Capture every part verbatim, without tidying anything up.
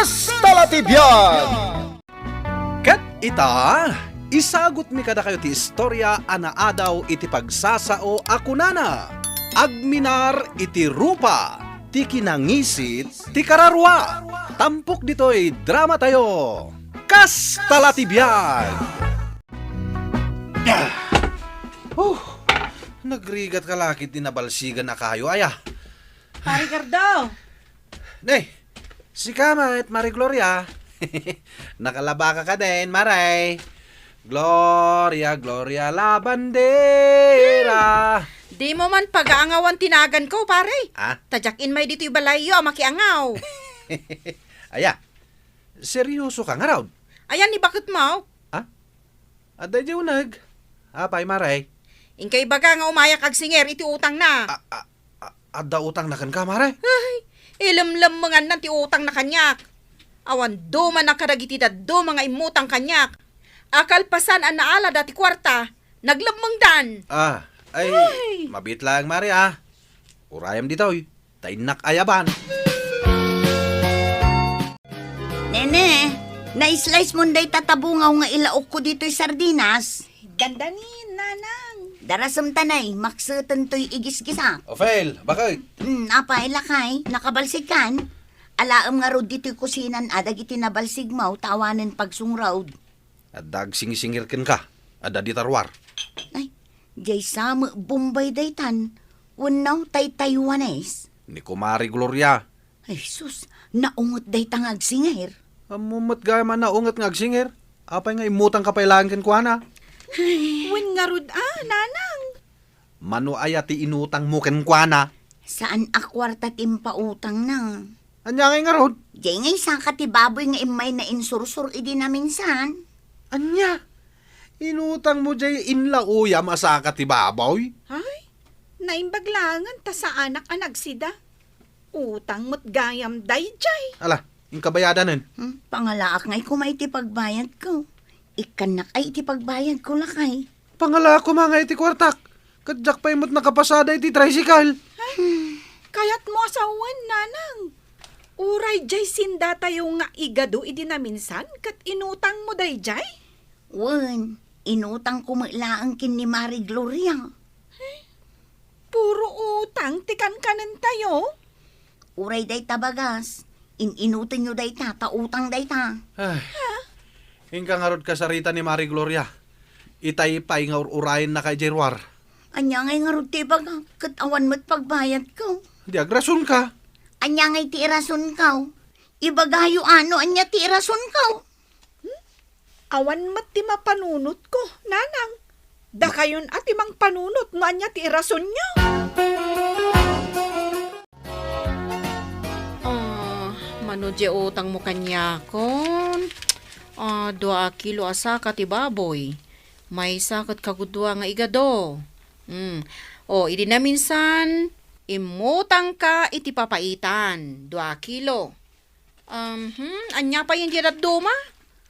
Kasta la ti biag! Ket ita, isagutmi kadakayo ti istorya a naadaw iti pagsasao a kunana, Agminar iti rupa ti kinangisit ti kararua. Tampok ditoy dramatayo, Kasta la ti biag! Ah! Huh! Nagrigat ka lakit ti nabalsigan a kayo, aya. Pare Ricardo! Ne, sika met, Mare Gloria. Nakalabaka ka den, Mare. Gloria, Gloria, la bandera. Hmm. Di mo man pagaangawan ti nagan ko, pare. Ah? Ta diak immay ditoy balayyo a makiangaw. Aya, seryoso ka ngarud? Ayan ni bakit mo? Ah? Adda idiay uneg. Apay, Mare? Inka ibaga nga umayak agsinger iti utangna. A, a, a, adda utangna kenka, Mare? Ay, ilemlemmenganna ti utangna kaniak. Awan dumana kadagiti dadduma nga immutang kaniak. A kalpasan a naalada ti kuarta, naglemmengdan. Ah, ay, ay, mabiit laeng, Mare, ah. Urayam ditoy. Ta innak ayaban. Nene, na-slice mon dayta tabungaw nga ilaokko ditoy sardinas? Dandani, nanang. Darasem tanay, makseten toy igisgisak. O, Fel, bakit? Hmm, apay, lakay, nakabalsigkan? Alaem ngarud ditoy kusinan a dagiti nabalsigmo ta awanen pagsungrod. Adda agsingisingir kenka, adda dita ruar. Ay, diay sa met Bombay daytan, wenno tay Taiwanese? Ni Kumari Gloria. Ay, sus, naunget dayta nga agsingir. Ammo met gayam a naunget nga agsingir. Apay nga immutangka pay laeng kenkuana? Ay. Wen ngarud a, nanang. Mano aya ti inutangmo kenkuana? Saan a kuarta ti impautangna. Ania ngay ngarud? Diay ngay saka ti baboy nga immay nainsursor idi naminsan. Ania? Inutangmo diay inlauyam a saka ti baboy? Ay, naimbag laengen ta saanak a nagsida. Utang met gayam daydiay. Ala, inka bayadanen. Hmm, pangalaak ngay koma iti pagbayadko. Ikkannak ay iti pagbayadko, lakay. Pangalaak koma nga iti kuartak, ket diak pay met nakapasada iti tricycle. Ay, kayatmo a sawen, nanang. Uray diay sindatayo nga igado idi naminsan ket inutangmo daydiay? Wen, inutangko met laeng ken ni Mari Gloria. Ay, puro utang ti kankanentayo. Uray dayta bagas, in-inutenyo dayta, ta utang dayta. Ay. Inka ngarud kasarita ni Mari Gloria. Itay pay nga ur-urayennaka idiay ruar. Ania ngay ngarud ti ibagak, ket awan met pagbayadko? Di agrasonka. Ania ngay ti irasonko? Ibagayo a no ania ti irasonko. Hmm? Awan met ti mapanunotko, nanang. Dakayon a ti mangpanunot no ania ti irasonyo. Ah, mano diay utangmo kaniakon? Ah, dua a kilo a saka ti baboy. Maysa ket kagudua nga igado. Hmm. O, idi naminsan, immutangka iti papaitan. Dua a kilo. Um, hmm, ania pay diay dadduma?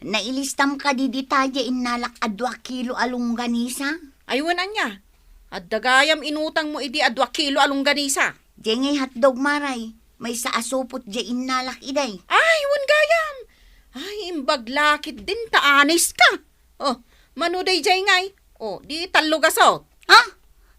Nailistam kadi dita diay innalak a dua kilo a longganisa? Ay, wen ania? Adda gayam inutangmo idi a dua kilo a longganisa? Diay ngay hotdog, Maray. Maysa a supot diay innalak idiay. Ay, wen gayam! Ay, imbag lakit din ta anis ka! Oh, mano daydiay ngay? Oh, di tallo gasot. Ha?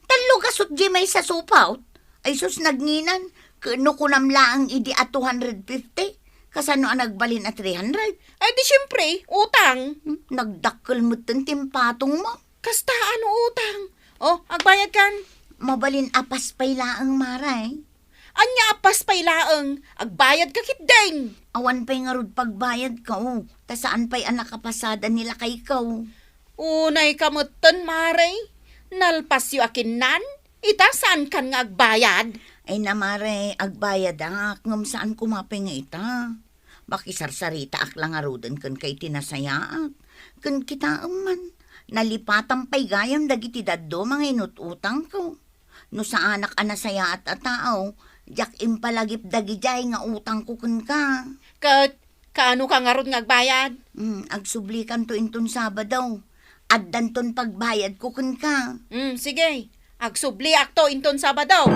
Tallo gasot diay maysa supot? Ay sus, nagnginan. Ket no kunam laeng idi a two hundred fifty, kasano a nagbalin a three hundred? Ay di siempre, utang. Hmm, nagdakkel metten ti impatongmo. Kasta a no utang? Oh, agbayadkan. Mabalin a pass pay laeng, Maray. Ania a pass pay laeng, agbayadka ketdin. Awan pay ngarud pagbayadko, ta saan pay a nakapasada ni lakayko. Unayka metten, Mare. Nalpasyo a kinnan, ita saankan nga agbayad. Ay na, Mare, agbayadak, ngem saan koma pay nga ita. Makisarsaritaak la ngaruden kenka iti nasayaat. Ken kitaem man, nalipatan pay gayam dagiti dadduma nga inut-utangko. No saanak a nasayaat a tao, diak impalagip dagidiay nga utangko kenka. Ket kaano ka ngarud nga agbayad? Hmm, agsublikanto inton Sabado. Addanton pagbayadko kenka. Hmm, sige. Agsubliakto inton Sabado.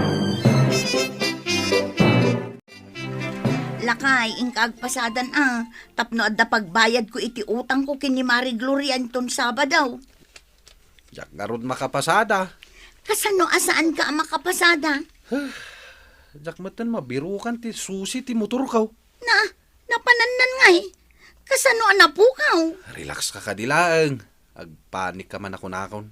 Lakay, inka agpasadan a, tapno adda pagbayadko iti utangko ken ni Mari Gloria inton Sabado. Diak ngarud makapasada. Kasano a saanka a makapasada? Diak metten mabirukan ti susi ti motorko. Na, napanannan ngay. Kasano a napukaw? Relax ka kadi laeng. Agpanik ka man a kunakon.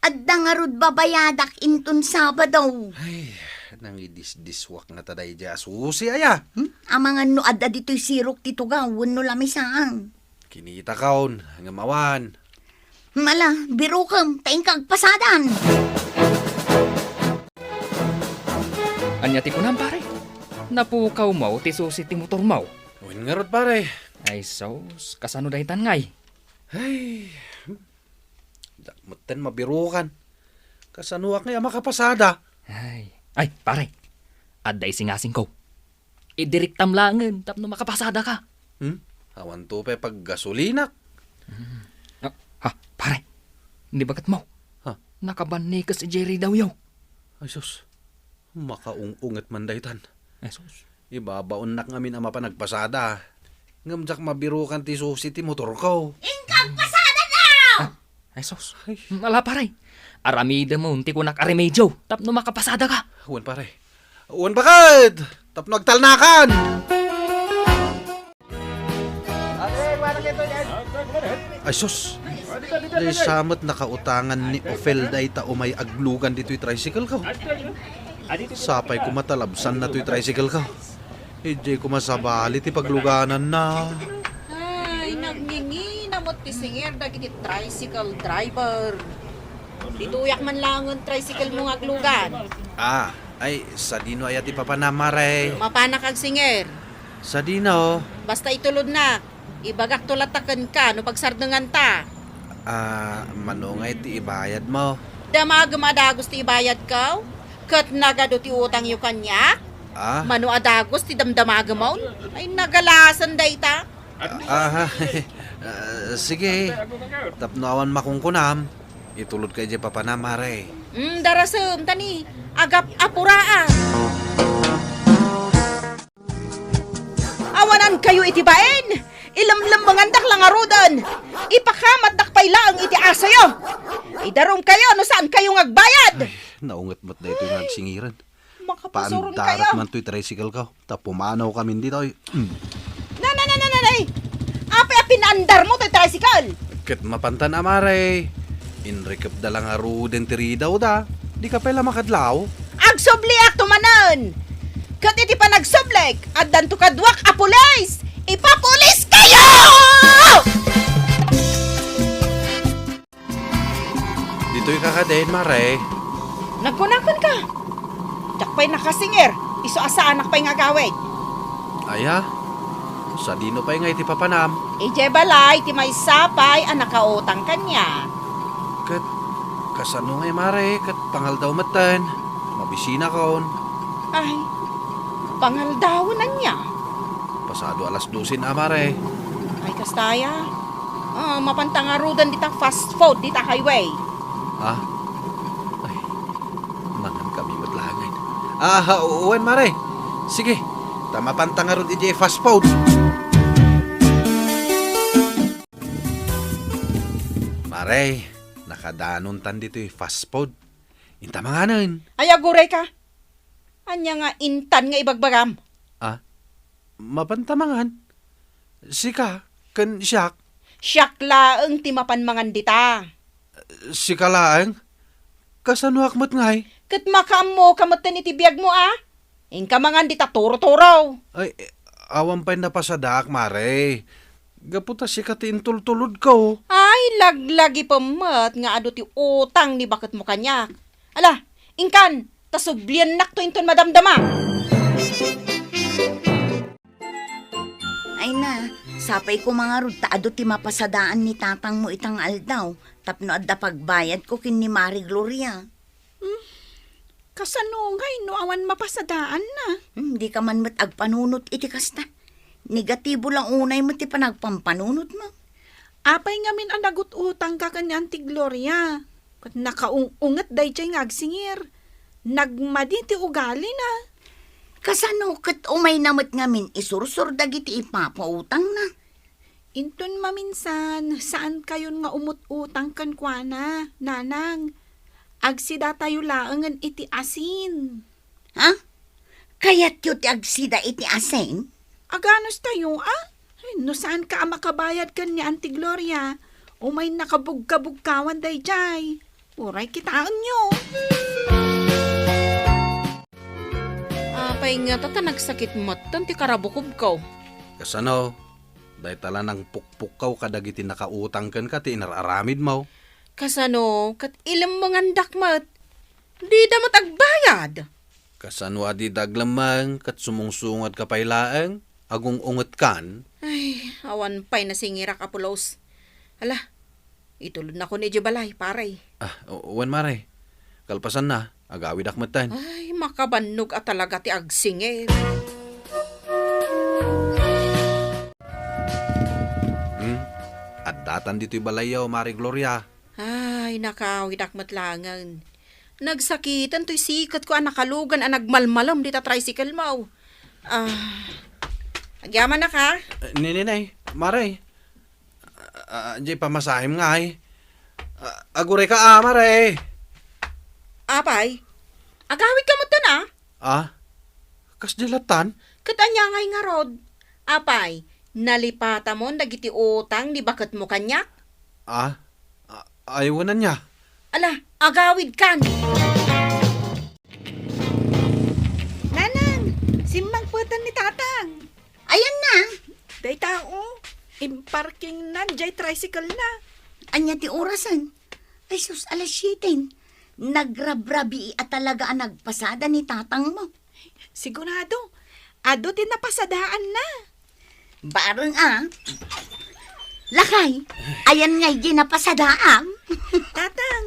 Adda ngarud babayadak inton Sabado. Ay, nangidisdiswak nga ta daydiay a susi aya. Hmm? Amangan no adda ditoy sirok ti tugaw wenno lamisaan. Kinitakon, ngem awan. Mala, birukem, ta inka agpasadan. Ania ti kunam, pare? Napukawmo ti susi ti motormo? Wen ngarud, pare. Ay sus, kasano daytan ngay? Ay, hmm. Diak metten mabirukan. Kasanoak ngay a makapasada? Ay, ay, pare. Adda isingasingko. Idiriktam laengen tapno makapasadaka. Hmm? Awanto pay paggasolinak. Hmm. Ah, ha, pare. Ni baketmo? Ha? Nakabannikes idiay ridawyo. Ay sus, makaung-unget man daytan. Ay sus. Ibabaonnak ngamin a mapan agpasada. Ngem diak mabirukan ti susi ti motorko. Inka agpasadan a! Ah, ay sus. Ay. Ala, pare. Aramidem ti kunak a remedio tapno makapasadaka. Wen, pare. Wen, bakit? Tapno agtalnakan. Ay sus. Daysa met nakautangan ni Ofel dayta umay aglugan ditoy tricycle ko. Sapay koma ta labsanna toy tricycle ko. Idiay koma sabali ti paglugananna. Ay, nagngingina met ti singer dagiti tricycle driver. Ditoyak man laengen tricycle mo nga aglugan. Ah, ay, sadino aya ti papanam, Mare? Mapanak agsinger. Sadino? Basta itulodnak. Ibagakto latta kenka no pagsardenganta. Ah, mano ngay ti ibayadmo? Damagem a dagus ti ibayadko, ket nagadu ti utangyo kaniak? Ah? Mano a dagus ti damdamagemon? Ay, nagalasen dayta. Ah, ah, sige. Tapno awan makunkunam, itulodka idiay papanam, Mare. Mm, darasem, tani, agap-apuraan. Awanankayo iti bain! Ilemlemmengandak la ngaruden! Ipakamatdak pay laeng iti asoyo! Idarumkayo no saankayo nga agbayad! Ay, naunget met daytoy nga agsingiran. Makapasurong kayo. Paandarak man toy tricycle ko, ta pumanawkamin ditoy. Mm. Na, na, na, na, na, na! Apay a pinaandarmo toy tricycle? Ket mapantan a, Mare. Inrikepda la ngaruden ti ridawda. Dika pay la makadlaw? Agsubliakto manen! Ket iti panagsublik, addanto kaduak a pulis! Ipapulis kayo! Ditoy ka kadin, Mare. Nagkunakan ka. Diak pay nakasinger, isu a saanak pay nga agawid. Aya? Sadino pay nga iti papanam? Idiay balay ti maysa pay a nakautang kaniak. Ket kasano ngay, Mare, ket pangaldaw metten? Mabisinakon. Ay, pangaldawen ania? Pasado alas dosen a, Mare. Ay, kasta aya. Ah, mapanta ngaruden dita fast food dita highway. Ah? Ay, mangan kami met laengen. Ah, wen, Mare. Sige, ta mapanta ngarud idiay fast food. Mare, nakadanontan ditoy fast food. Inta manganen. Ay, aguray ka. Ania nga intan nga ibagbagam? Ah? Mapanta mangan? Sika, ken siak? Siak laeng ti mapan mangan dita. Sika laeng? Kasanoak met ngay? Ket makaammoka metten iti biagmo a? Inka mangan dita turo-turo. Ay, awan pay napasadaak, Mare. Gapu ta sika ti intultulodko. Ay, laglagipem met nga adu ti utang ni baketmo kaniak. Ala, inkan, ta subliannakto inton madamdama. Ay na, sapay koma ngarud ta adu ti mapasadaan ni tatangmo ita nga aldaw tapno adda pagbayadko ken ni Mari Gloria. Hmm, kasano ngay no awan mapasadaanna? Hmm, dika man met agpanunot iti kasta. Negatibo la unay met ti panagpampanunotmo. Apay ngamin a nagut-utangka ken ni Auntie Gloria? Ket nakaung-unget daydiay nga agsingir. Nagmadi ti ugalina. Kasano ket umayna met ngamin isursor dagiti ipapautangna? Inton maminsan, saankayon nga umut-utang kenkuana, Nanang. Agsidatayo laengen iti asin. Ha? Kayatyo ti agsida iti asin? Aganustayo, a? Ay, no saanka a makabayad ken ni Auntie Gloria, umayna kabugkabugkawan daydiay. Uray kitaenyo. Apay ngata ta nagsakit metten ti karabukobko? Kasano? Dayta la nangpukpukkaw kadagiti nakautang kenka ti inar-aramidmo. Kasano? Ket ilemmengandak met. Dida met agbayad. Kasano a dida aglemmeng ket sumungsungadka pay laeng? Agung-ungetkan? Ay, awan pay nasingirak, Apo Los. Hala, itulodnakon idiay balay, pare. Ah, o-, wen, mare. Kalpasanna, agawidak metten. Ay, makabannog a talaga ti agsingir. Hmm? Addatan ditoy balayyo, Mare Gloria. Ay, nakawidak met laengen. Nagsakiten toy siketko a nakalugan a nagmalmalem dita tricycle mo. Ah, agyamanak, ha? Eh, ni, ni, nay, mare. Ah, ah, di pamasahem ngay. Ah, agurayka, ah, mare. Apay, agawidka metten, a? Ah? Kasdi lattan? Ket ania ngay ngarud? Apay, nalipatamon dagiti utang ni baketmo kaniak? Ah? Ah, ay, wen ania? Ala, agawidkan! Nanang, simmangpeten ni Tatang. Ayanna? Dayta, o, imparkingna diay tricycle na. Ania ti orasen? Ay sus, alas siete. Nagrabrabii a talaga a nagpasada ni tatangmo. Sigurado, adu ti napasadaanna. Bareng a. Lakay, ayan ngay di napasadaam. Tatang,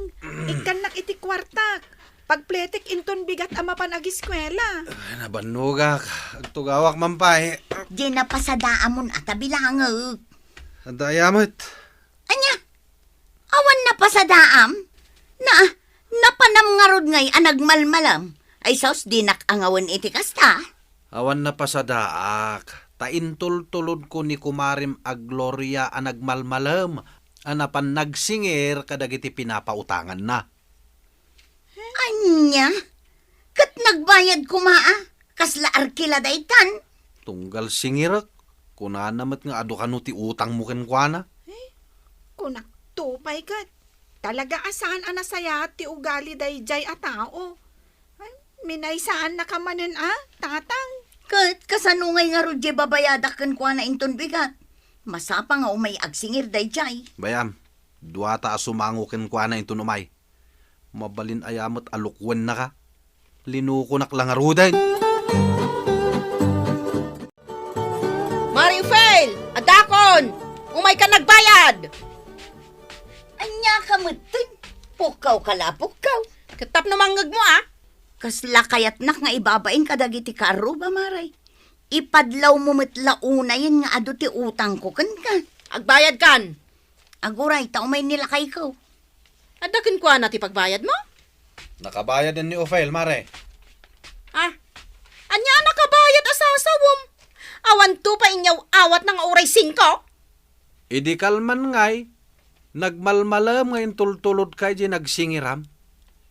ikkannak iti kuartak. Pagpletek inton bigat a mapan agiskuela. Ay, nabannogak. Agtugawak man pay. Di napasadaamon a tabilangek. Adda aya met. Ania? Awan napasadaam? Na, napanam ngarud ngay a nagmalmalam? Ay sus, dinak angawen iti kasta. Awan napasadaak, ta intultulodko ni kumarem a Gloria a nagmalmalem a napan nagsingir kadagiti pinapautanganna. Ania? Ket nagbayad koma a? Kasla arkila daytan? Tunggal singirek, kunana met nga adu kano ti utangmo kenkuana. Eh, kunakto pay ket, talaga a saan a nasayaat ti ugali daydiay a tao. Ay, minaysaannaka manen a, Tatang. Ket kasano ngay ngarud diay babayadak kenkuana inton bigat? Masapa nga umay agsingir daydiay. Bay-am, duata a sumango kenkuana inton umay. Mabalin aya met a lukuennaka? Linukonak la ngaruden. Mare Ophel, addakon! Umaykan agbayad! Ania ka metten? Pukkaw ka la, pukkaw. Ket tapno mangngegmo a? Kasla kayatnak nga ibabain kadagiti kaarruba, mare. Ipadlawmo met la unayen nga adu ti utangko kenka. Agbayadkan! Aguray, ta umay ni lakayko. Adda kenkuana ti pagbayadmo? Nakabayad ni Ophel, mare. Ah, ania a nakabayad a sasawem? Awanto pay inyaw-awatna nga uray singko? Idi kalman ngay, nagmalmalem nga intultulodka idiay nagsingiram.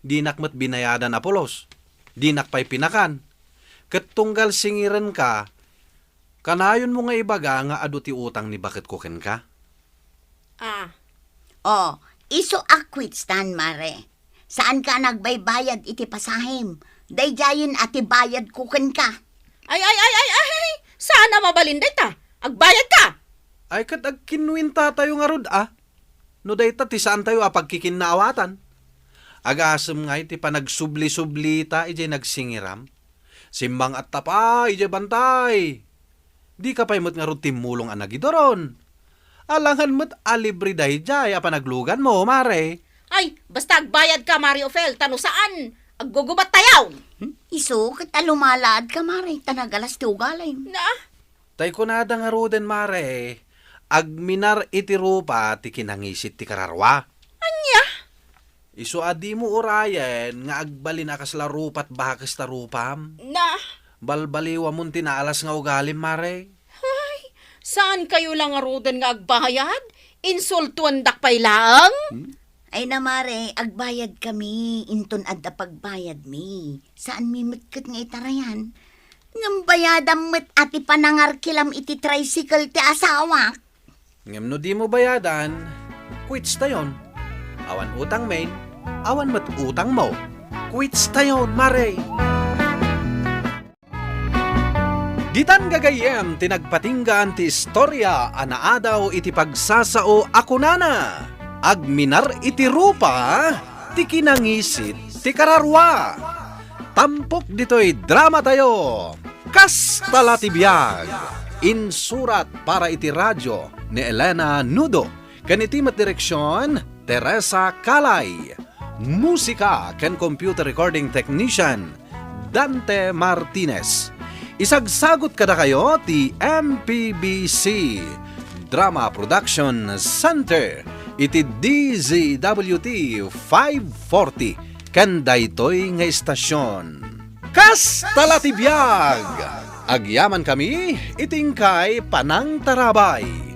Dinak met binayadan a pulos. Dinak pay pinakan. Ket tunggal singirenka, kanayonmo nga ibaga nga adu ti utang ni baketko kenka? Ah. O, isu a quits tan, mare. Saanka a nagbaybayad iti pasahem. Daydiayen a ti bayadko kenka. Ay, ay, ay, ay, ay! Saan a mabalin dayta? Agbayadka! Ay, ket agkinnuintatayo ngarud a. No dayta ti saantayo a pagkikinnaawatan. Agasem ngay ti panagsubli-sublita idiay nagsingiram. Simmang-atta pay idiay bantay. Dika pay met ngarud timmulong a nagiduron. Alangan met a libre daydiay a panagluganmo, mare. Ay, basta agbayadka, Mare Ophel, ta no saan, aggugubattayo. Hmm? Isu ket a lumalaadka, mare, ta nagalas ti ugalim. Na? Tay kunada ngaruden, mare, agminar iti rupa ti kinangisit ti kararua. Ania? Isu a dimo urayen nga agbalin a kasla rupat bakes ta rupam. Na? Balbaliwamon ti naalas nga ugalim, Mare. Ay, saan kayo lang ngaruden nga agbayad? Insultuandak pay laeng? Hmm? Ay na, Mare, agbayad kami, inton adda pagbayad mi. Saan mi met ket nga itarayan? Ngem bayadam met a ti panangarkilam iti tricycle ti asawak. Ngem no dimo bayadan, quits tayon. Awan utang, main. Awan met utang mo. Quits tayon, Mare. Ditan gagayyem ti nagpatinggaan ti istorya a naadaw iti pagsasao a kunana, "Agminar iti rupa ti kinangisit ti kararua." Tampok ditoy dramatayo, Kasta la ti Biag. Insurat para iti radio ni Elena Nudo, ken iti met direksion, Teresa Calay. Musika ken computer recording technician, Dante Martinez. Isagsagot kadakayo ti M P B C Drama Production Center iti D Z W T five forty ken daytoy nga istasyon. Kasta la ti biag! Agyaman kami iti inkay panangtarabay.